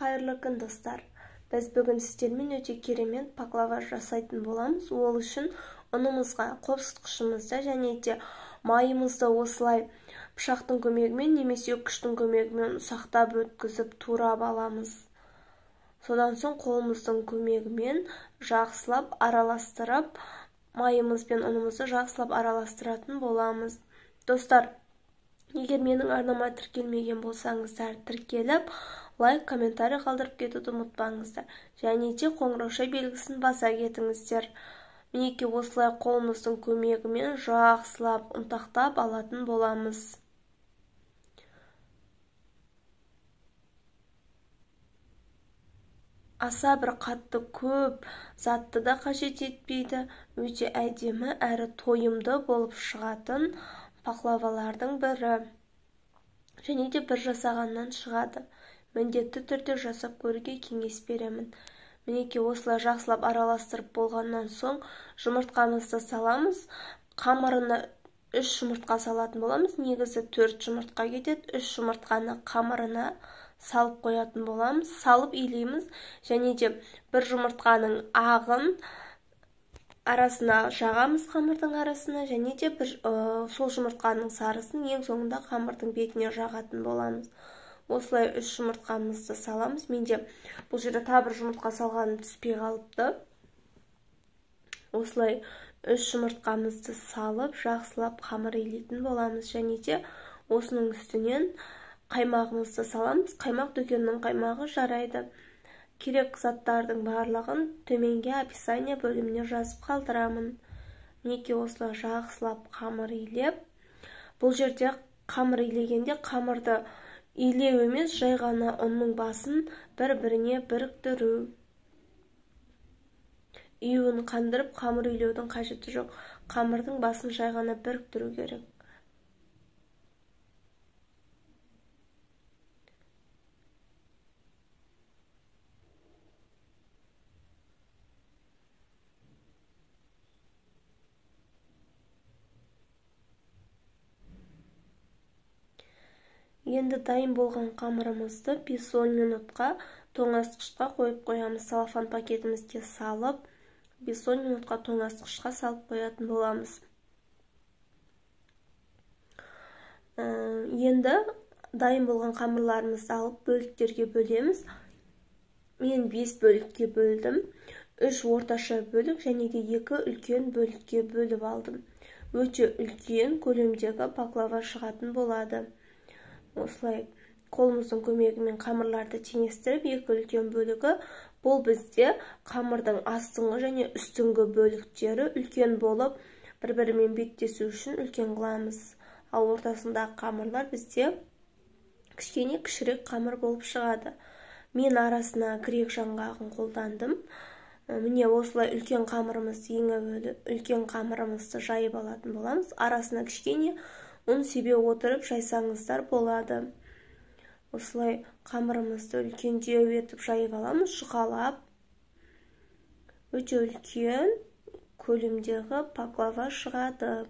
Қайырлы күн, достар. Біз бүгін сіздермен өте керемет паклава жасайтын боламыз. Ол үшін ұнымызға, қопсытқышымызды және де майымызды осылай пышақтың көмегімен немесе күштің көмегімен ұсақтап өткізіп турап аламыз. Содан соң қолымыздың көмегімен жақсылап араластырып, майымыз бен ұнымызды жақсылап араластыратын боламыз. Достар, егер менің арнама тіркелмеген болсаңыздар, тіркеліп, лайк, комментарий қалдырып кетуді ұмытпаңыздар. Және де қоңырауша белгісін баса кетіңіздер. Мінекей осылай қолымыздың көмегімен жақсылап ұнтақтап алатын боламыз. Аса бір қатты көп затты да қажет етпейді. Өте әдемі әрі тойымды болып шығатын пахлавалардың бірі. Және де бір жасағаннан шығады. Міндетті түрде жасап көруге кеңес беремін. Мінекей осылай жақсылап араластырып болғаннан соң жұмыртқамызды саламыз. Қамырына 3 жұмыртқа салатын боламыз. Негізі 4 жұмыртқа кетеді. 3 жұмыртқаны қамырына салып қоятын боламыз. Салып илейміз. Және де бір жұмыртқаның ағын арасына жағамыз, қамырдың арасына, және де бір сол жұмыртқаның сарысын ең соңында қамырдың бетіне жағатын боламыз. Осылай 3 жұмыртқамызды саламыз. Менде бұл жерде тағы бір жұмыртқа салғаным түспей қалыпты. Осылай 3 жұмыртқамызды салып, жақсылап қамыр илейтін боламыз. Және де осының үстінен қаймағымызды саламыз. Қаймақ дүкеннің қаймағы жарайды. Керек заттардың барлығын төменге описание бөліміне жазып қалдырамын. Мінекей осылай жақсылап қамыр илеп, бұл жерде қамыр илегенде қамырды илеу емес, жай ғана ұнның басын бір-біріне біріктіру. Июін қандырып қамыр илеудің қажеті жоқ. Қамырдың басын жай ғана біріктіру керек. Енді дайын болған қамырымызды 5-10 минутқа тоңазытқышқа қойып қоямыз. Целлофан пакетімізге салып, 5-10 минутқа тоңазытқышқа салып қоятын боламыз. Енді дайын болған қамырларымызды алып бөліктерге бөлеміз. Мен 5 бөлікке бөлдім. 3 орташа бөлік және де 2 үлкен бөлікке бөліп алдым. Өте үлкен көлемдегі паклава шығатын болады. Осылай қолымыздың көмегімен қамырларды теңестіріп, екі үлкен бөлігі, бұл бізде қамырдың астыңғы және үстіңгі бөліктері үлкен болып, бір-бірімен беттесу үшін үлкен қыламыз. Ал ортасындағы қамырлар бізде кішкене кішірек қамыр болып шығады. Мен арасына грек жаңғағын қолдандым. Міне осылай үлкен қамырымызды, ең әуелі үлкен қамырымызды жайып алатын боламыз. Арасына кішкене ұн себе отырып жайсаңыздар болады. Осылай қамырымызды үлкендеу етіп жайып аламыз, жұқалап. Өте үлкен көлемдегі паклава шығады.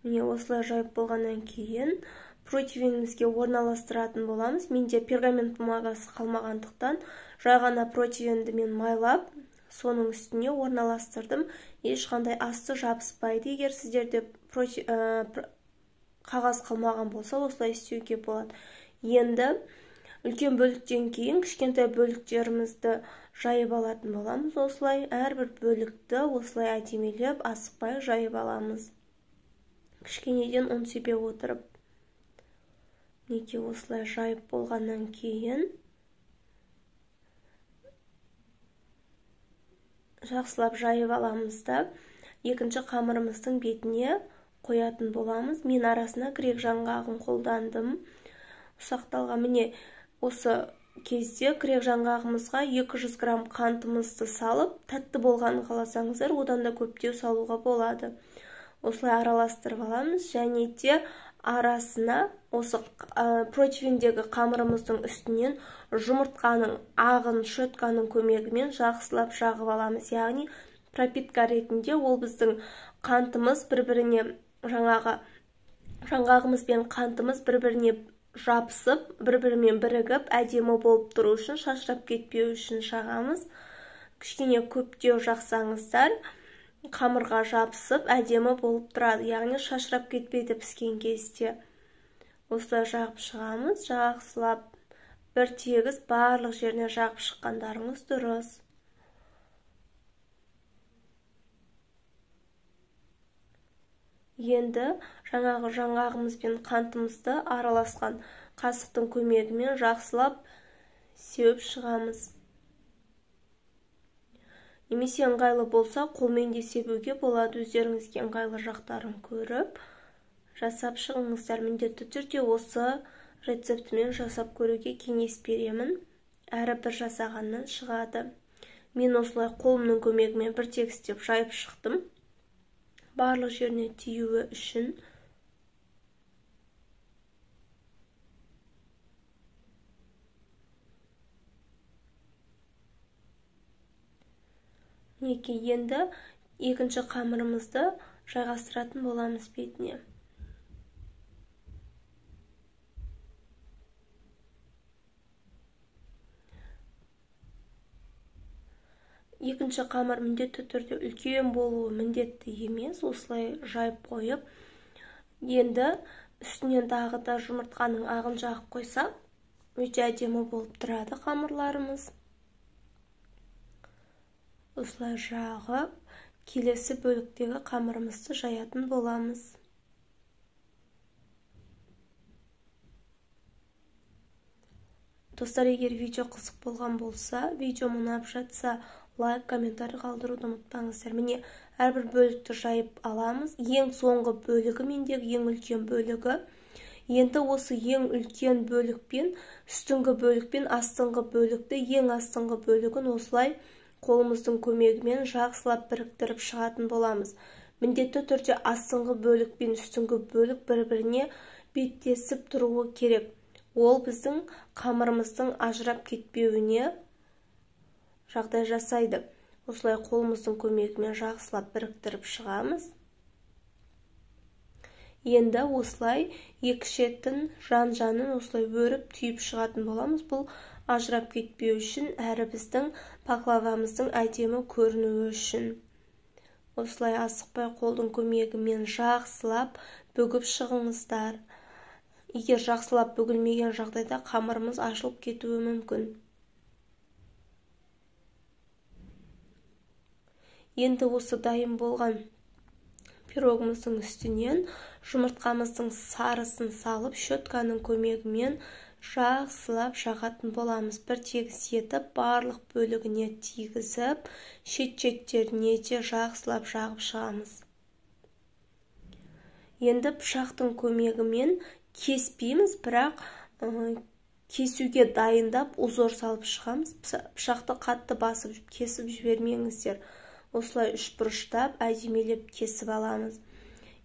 Міне осылай жайып болғаннан кейін противенімізге орналастыратын боламыз. Менде пергамент бумагасы қалмағандықтан жай ғана противенді мен майлап, соның үстіне орналастырдым. Ешқандай асты жабыспайды. Егер сіздерде қағаз қалмаған болса, осылай істеуге болады. Енді үлкен бөліктен кейін кішкентай бөліктерімізді жайып алатын боламыз. Осылай әрбір бөлікті осылай әдемілеп, асықпай жайып аламыз. Кішкенеден ұн себе отырып. Мінекей осылай жайып болғаннан кейін жақсылап жайып аламыз да, екінші қамырымыздың бетіне қоятын боламыз. Мен арасына грек жаңғағын қолдандым. Ұсақталған. Міне осы кезде грек жаңғағымызға 200 грамм қантымызды салып, тәтті болғанын қаласаңыздар, одан да көптеу салуға болады. Осылай араластырып аламыз. Және де арасына осы противендегі қамырымыздың үстінен жұмыртқаның ағын щетканың көмегімен жақсылап жағып аламыз. Яғни пропитка ретінде ол біздің қантымыз бір-біріне, жаңағы жаңғағымыз бен қантымыз бір-біріне жабысып, бір-бірімен бірігіп, әдемі болып тұру үшін, шашырап кетпеу үшін жағамыз. Кішкене көптеу жақсаңыздар, қамырға жабысып, әдемі болып тұрады, яғни шашырап кетпейді піскен кезде. Осылай жағып шығамыз, жақсылап бір тегіс барлық жеріне жағып шыққандарыңыз дұрыс. Енді жаңағы жаңғағымыз бен қантымызды араласқан қасықтың көмегімен жақсылап сеуіп шығамыз. Немесе ыңғайлы болса, қолмен де себуге болады, өздеріңізге ыңғайлы жақтарын көріп жасап шығыңыздар. Міндетті түрде осы рецептімен жасап көруге кеңес беремін. Әрі бір жасағаннан шығады. Мен осылай қолымның көмегімен бір тегістеп жайып шықтым. Барлық жеріне тиюі үшін. Мінекей, енді екінші қамырымызды жайғастыратын боламыз бетіне. Екінші қамыр міндетті түрде үлкен болуы міндетті емес, осылай жайып қойып, енді үстінен тағы да жұмыртқаның ағын жағып қойсақ, өте әдемі болып тұрады қамырларымыз. Осылай жағып, келесі бөліктегі қамырымызды жаятын боламыз. Достар, егер видео қызық болған болса, видео ұнап жатса, лайк, комментарий қалдыруды ұмытпаңыздар. Міне, әрбір бөлікті жайып аламыз. Ең соңғы бөлігі мендегі ең үлкен бөлігі. Енді осы ең үлкен бөлікпен, үстіңгі бөлікпен астыңғы бөлікті, ең астыңғы бөлігін осылай қолымыздың көмегімен жақсылап біріктіріп шығатын боламыз. Міндетті түрде астыңғы бөлік пен үстіңгі бөлік бір-біріне беттесіп тұруы керек. Ол біздің қамырымыздың ажырап кетпеуіне жағдай жасайды. Осылай қолымыздың көмегімен жақсылап біріктіріп шығамыз. Енді осылай екі шетін жан-жанын осылай өріп түйіп шығатын боламыз. Бұл ажырап кетпеу үшін, әрі біздің пахлавамыздың әдемі көрінуі үшін. Осылай асықпай қолдың көмегімен жақсылап бүгіп шығыңыздар. Егер жақсылап бүгілмеген жағдайда қамырымыз ашылып кетуі мүмкін. Енді осы дайын болған пирогымыздың үстінен жұмыртқамыздың сарысын салып, щетканың көмегімен жақсылап жағатын боламыз. Бір тегіс етіп, барлық бөлігіне тигізіп, шет-шеттеріне де жақсылап жағып шығамыз. Енді пышақтың көмегімен кеспейміз, бірақ кесуге дайындап узор салып шығамыз. Пышақты қатты басып кесіп жібермеңіздер. Осылай үш бұрыштап әдемелеп кесіп аламыз.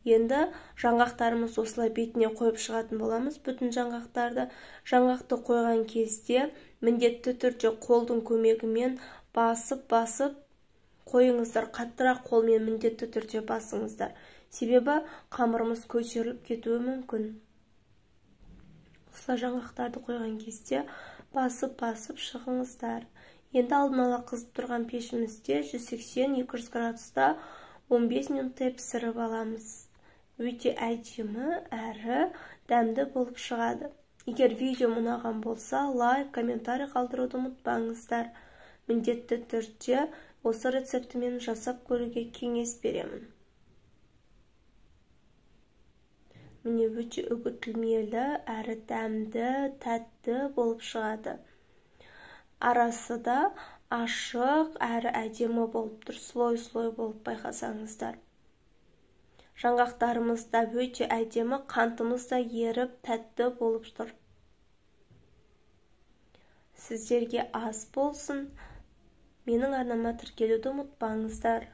Енді жаңғақтарымыз осылай бетіне қойып шығатын боламыз. Бүтін жаңғақтарды, жаңғақты қойған кезде міндетті түрде қолдың көмегімен басып-басып қойыңыздар. Қаттырақ қолмен міндетті түрде басыңыздар. Себебі қамырымыз көтеріліп кетуі мүмкін. Осылай жаңғақтарды қойған кезде басып-басып шығыңыздар. Енді алдын ала қызып тұрған пешімізде 180-200 градуста 15 минуттай пісіріп аламыз. Өте әдемі әрі дәмді болып шығады. Егер видео ұнаған болса, лайк, комментарий қалдыруды ұмытпаңыздар. Міндетті түрде осы рецептімен жасап көруге кеңес беремін. Міне, өте үгітілмелі, әрі дәмді, тәтті болып шығады. Арасы да ашық, әрі әдемі болып тұр, слой-слой болып байқасаңыздар. Жаңғақтарымыз да өте әдемі, қантымыз да еріп, тәтті болып тұр. Сіздерге ас болсын. Менің арнама тіркелуді ұмытпаңыздар.